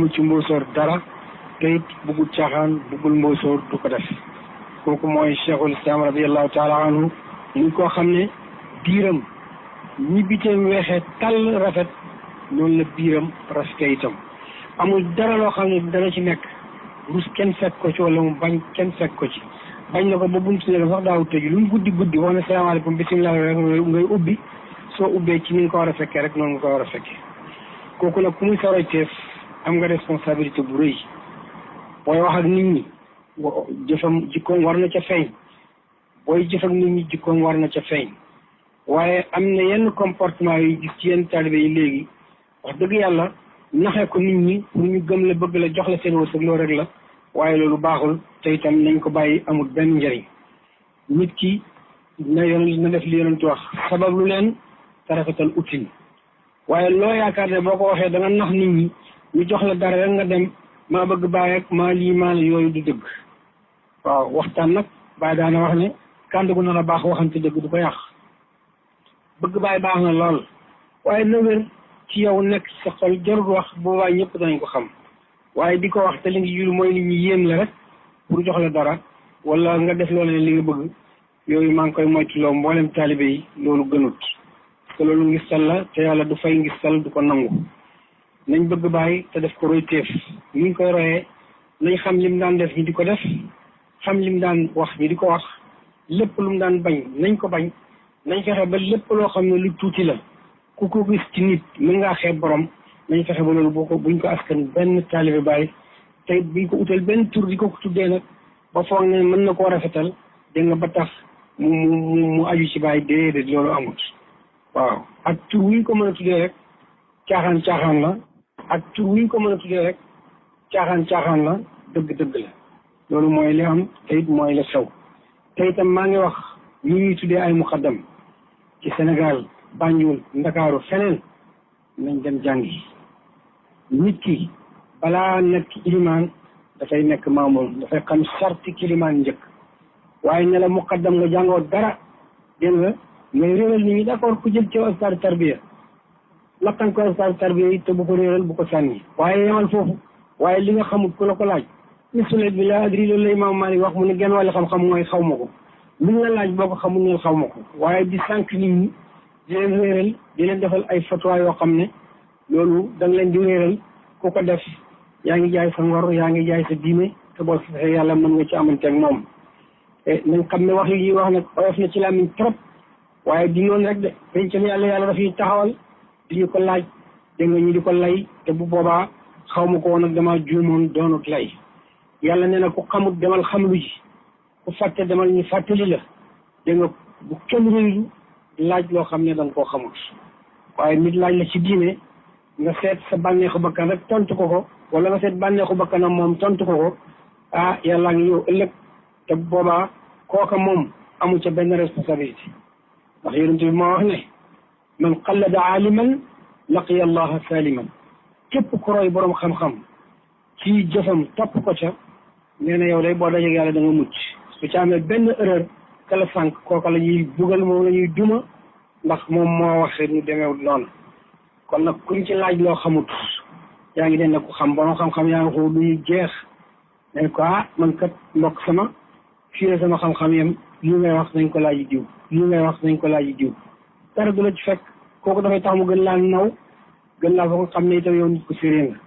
amul ci mbóosóor dara te it bëggul caaxaan bëggul mbóosóor du ko def kooku mooy cheikhul islam radiallahu taala anhu muy koo xam ne biiram ñi biteem weexee tàll rafet noonu la biiram rafete itam amul dara loo xam ne dana ci nekk rus kenn fekk ko ci wala mu bañ kenn fekk ko ci bañ na ko ba buntu ne sax daaw tëju lu mu guddi guddi wax ne salaamaaleykum bisimilah rek ngay ubbi soo ubbee ci ni nga ko war a fekkee rek noonu nga ko war a fekkee kooku nag ku muy sa royteef am nga responsabilité bu rëy booy wax ak nit ñi jëfam jikkoom war na ca feeñ booy jëf ak nit ñi jikkoom war na ca feeñ waaye am na yenn comportement yu gis ci yenn taalibe yi léegi wax dëgg yàlla naxee ko nit ñi pour ñu gëm la bëgg la jox la seen wërsëg loolu rek la waaye loolu baaxul te itam nañ ko bàyyi amul benn njëriñ nit ki na def li yonent wax sabab lu leen te rafetal utin waaye loo yaakaar ne boo ko waxee da nga nax nit ñi ñu jox la dara rek nga dem maa bëgg bàyyi ak maa lii maa la yooyu du dëgg waaw waxtaan nag bàyyi daana wax ne kànd gu nar a baax waxante dëgg du ko yàq bëgg bàyyi baax na lool waaye na wér ci yow nekk sa xol jarul wax boobaa ñëpp danañ ko xam waaye di ko wax te li ngi jur mooy nit ñi yéem la rek pour jox la dara wala nga def loolu li nga bëgg yooyu maa ngi koy moytuloo mboolem taalibe yi loolu gënut te loolu ngistal la te yàlla du fay ngistal du ko nangu nañ bëgg bàyyi te def ko royteef ni ñu koy royee nañ xam lim daan def ñi di ko def xam lim daan wax ñi di ko wax lépp lu mu daan bañ nañ ko bañ nañ fexe ba lépp loo xam ne lu tuuti la ku ko gis ci nit mën ngaa xeeb borom nañ fexe ba loolu buñ ko askan benn taalibe bàyyi te buñ ko utal benn tur di ko tuddee nag ba foog ne mën na koo rafetal dégg nga ba tax mu aju ci bàyyi déedéet loolu amut waaw ak tur wuñ ko mën a tuddee rek caaxaan la ak tur wuñ ko mën a tuddee rek caaxaan la dëgg la loolu mooy li am te it mooy la xew te itam maa ngi wax ñu ñuy tuddee ay muqaddam ci Sénégal Banjul Ndakaaru feneen nañ dem jàngi nit ki balaa nekk ilimaan dafay nekk maamoon dafay xam sarti kilimaan njëkk waaye ne la muqaddam nga jàngoo dara dégg nga ngay réeral nit ñi d'accord ku jël ci ustaadu tarbiya lakkan ko ustaadu tarbiya yi te bu ko réeral bu ko sànni waaye yemal foofu waaye li nga xamul ku la ko laaj misulet bi la adri loolu la imaam Maalik wax mu ne genn wàllu xam-xam mooy xaw ma ko luñ la laaj boo ko xamul neel xaw ma ko waaye di sànq nit ñi di leen réeral di leen defal ay fatwa yoo xam ne loolu da nga leen di réeral ku ko def yaa ngi jaay sa ngor yaa ngi jaay sa diine te boo fexee yàlla mën nga ci amante ak moom te nañ xam ne wax yi wax nag oyof na ci làmmiñ trop waaye di noonu rek de penc mi yàlla dafay taxawal di ñu ko laaj dégg nga ñu di ko lay te bu boobaa xaw ma ko woon ak dama juumoon doonut lay yàlla nee na ku xamut demal xamlu ji ku fàtte demal ñu fàttali la dégg nga bu kenn réylu laaj loo xam ne da nga koo xamut waaye nit laaj la ci diine nga seet sa bànneexu bakkan rek tontu ko wala nga seet bànneexu bakkanam moom tontu ko ah yàllaa ngi ñëw ëllëg te boobaa kooka moom amu ca benn responsabilité ndax yonent bi moo wax ne man qallada aaliman laqiya allaha saliman képp ku roy boroom xam-xam ci jëfam topp ko ca nee na yow day boo dajeeg yàlla da nga mucc su ca amee benn erreur kala sànq kooka la ñuy bugal moom la ñuy duma ndax moom moo waxee ñu demeewul noonu kon nag kuñ ci laaj loo xamut yaa ngi den ne ku xam borom xam-xam yaa ngi ko lu ñuy jeex dañ ko man kat mbokk sama fii la sama xam-xam yem lii ngay wax nañ ko laaj diw lii ngay wax nañ ko laaj diw dara du la ci fekk kooku dafay tax mu gën laa naw gën laa fa ko xam ne itam yow nit ko sérieux nga